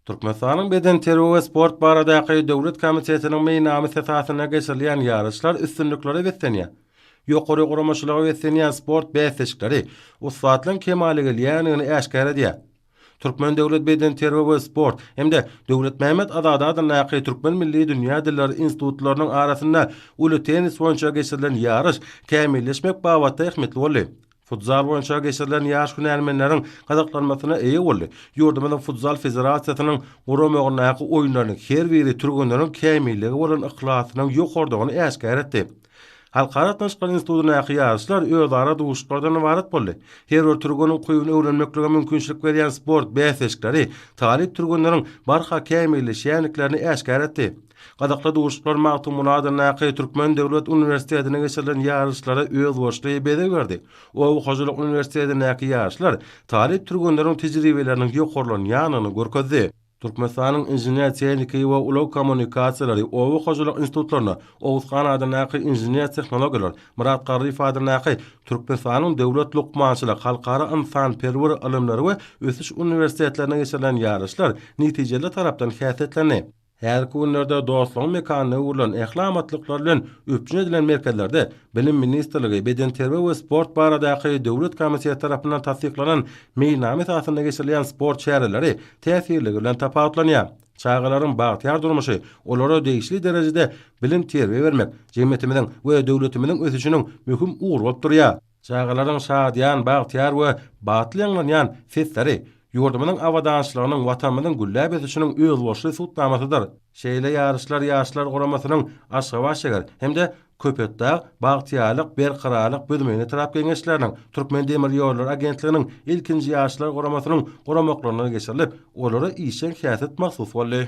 Türkmenistanyň Bedenterbiýe we sport baradaky döwlet komitetiniň meýilnamasy esasynda geçirilýän ýaryşlar üstünliklere beslenýär. Ýokary guramaçylyga beslenýän sport bäsleşikleri ussatlygyň kemala gelýändigini äşgär edýär. Türkmen döwlet bedenterbiýe we sport hem-de Döwletmämmet Azady adyndaky Türkmen milli dünýä dilleri institutlarynyň arasynda uly tennis boýunça geçirilen ýaryş kämilleşmek babatda ähmiýetli boldy. Futzal boýunça geçirilen ýaş hünärmenleriň gyzyklanmasyna eýe boldy. Ýurdumyzyň Futzal federasiýasynyň guramagyndaky oýunlaryň her biri türgenleriň kämillige bolan yhlasynyň ýokarydygyny äşgär etdi. Halkara gatnaşyklar institutyndaky ýaryşlar özara duşuşyklardan ybarat boldy. Her bir türgeniň ukybyny öwrenmeklige mümkinçilik berýän sport bäsleşikleri talyp türgenleriň barha kämilleşýändiklerini äşgär etdi. Gyzykly duşuşyklar Magtymguly adyndaky Türkmen döwlet uniwersitetinde geçirilen ýaryşlara özboluşly bezeg berdi. Oba hojalyk uniwersitetindäki ýaryşlar talyp türgenleriň tejribeleriniň ýokarlanýandygyny görkezdi. Türkmenistanyň Inžener-tehniki we ulag kommunikasiýalary oba hojalyk institutlarynda, Oguzhan adyndaky Inžener-tehnologiýalar, Myrat Garryýew adyndaky Türkmenistanyň Döwlet lukmançylyk, Halkara ynsanperwer ylymlary we ösüş uniwersitetlerinde geçirilen ýaryşlar netijeli tarapdan häsiýetlendi. Häzirki günlerde dostlugyň mekanyna öwrülen, ähli amatlyklar bilen üpjün edilen merkezlerde Bilim ministrligi, Bedenterbiýe we sport baradaky döwlet komiteti tarapyndan tassyklanan meýilnama esasynda geçirilýän sport çäreleri täsirliligi bilen tapawutlanýar. Çagalaryň bagtyýar durmuşy, olara degişli derejede bilim-terbiýe bermek jemgyýetimiziň we döwletimiziň ösüşiniň möhüm ugry bolup durýar. Çagalaryň şadyýan, bagtyýar we batly ýaňlanýan sesleri ýurdumyzyň abadançylygynyň, Watanymyzyň gülläp ösüşiniň özboluşly subutnamasydyr. Şeýle ýaryşlar Ýaşlar guramasynyň Aşgabat şäher hem-de Köpetdag, Bagtyýarlyk, Berkararlyk, Büzmeýin etrap Geňeşleriniň, Türkmendemirýollary agentliginiň ilkinji Ýaşlar guramasynyň guramaklarynda geçirilip, olara işjeň häsiýet mahsus boldy.